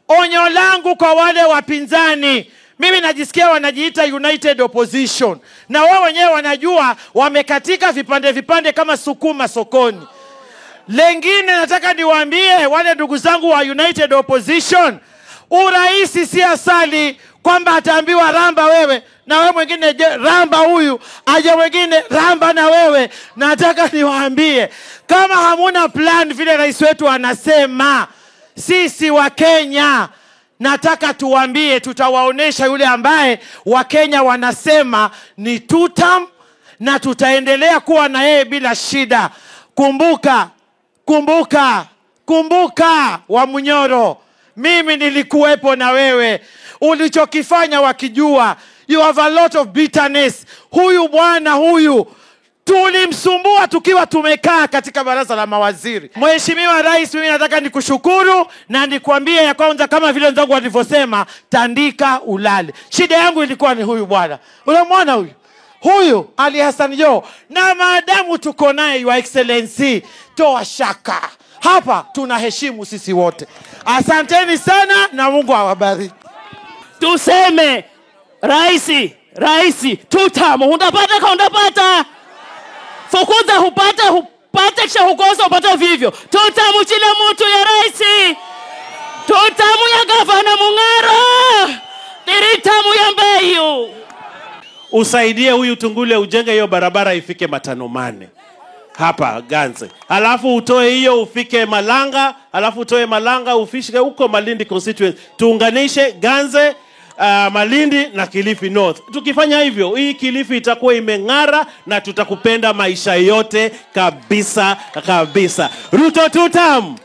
Onyo langu kwa wale wapinzani, mimi najisikia wanajiita United Opposition, na wao wenyewe wanajua wamekatika vipande vipande kama sukuma sokoni. Lengine nataka niwaambie wale ndugu zangu wa United Opposition, uraisi si asali kwamba ataambiwa ramba wewe na wewe mwingine ramba huyu, aje mwingine ramba na wewe. Nataka niwaambie, kama hamuna plan vile rais wetu anasema, sisi wa Kenya nataka tuwaambie, tutawaonesha yule ambaye Wakenya wanasema ni tutam, na tutaendelea kuwa na yeye bila shida. Kumbuka, kumbuka, kumbuka wa Munyoro, mimi nilikuwepo na wewe. Ulichokifanya wakijua, you have a lot of bitterness. Huyu bwana huyu tulimsumbua tukiwa tumekaa katika baraza la mawaziri. Mheshimiwa Rais, mimi nataka nikushukuru na nikwambie ya kwanza, kama vile wenzangu walivyosema, tandika ulale. Shida yangu ilikuwa ni huyu bwana. Unamwona huyu? Huyu Ali Hassan Joho. Na maadamu tuko naye, Your Excellency, toa shaka. Hapa tunaheshimu sisi wote. Asanteni sana na Mungu awabariki. Tuseme raisi, raisi, tutamu, undapata ka undapata. Fukuza hupata, hupata kisha hukosa upata vivyo. Tutamu chile mutu ya raisi. Tutamu ya gavana Mung'aro. Tiritamu ya Mbeyu. Usaidie huyu Tungule ujenge hiyo barabara ifike Matanomane hapa Ganze. Halafu utoe hiyo ufike Malanga, halafu utoe Malanga ufike huko Malindi constituency. Tuunganishe Ganze, Malindi na Kilifi North. Tukifanya hivyo, hii Kilifi itakuwa imeng'ara na tutakupenda maisha yote kabisa kabisa. Ruto tutam.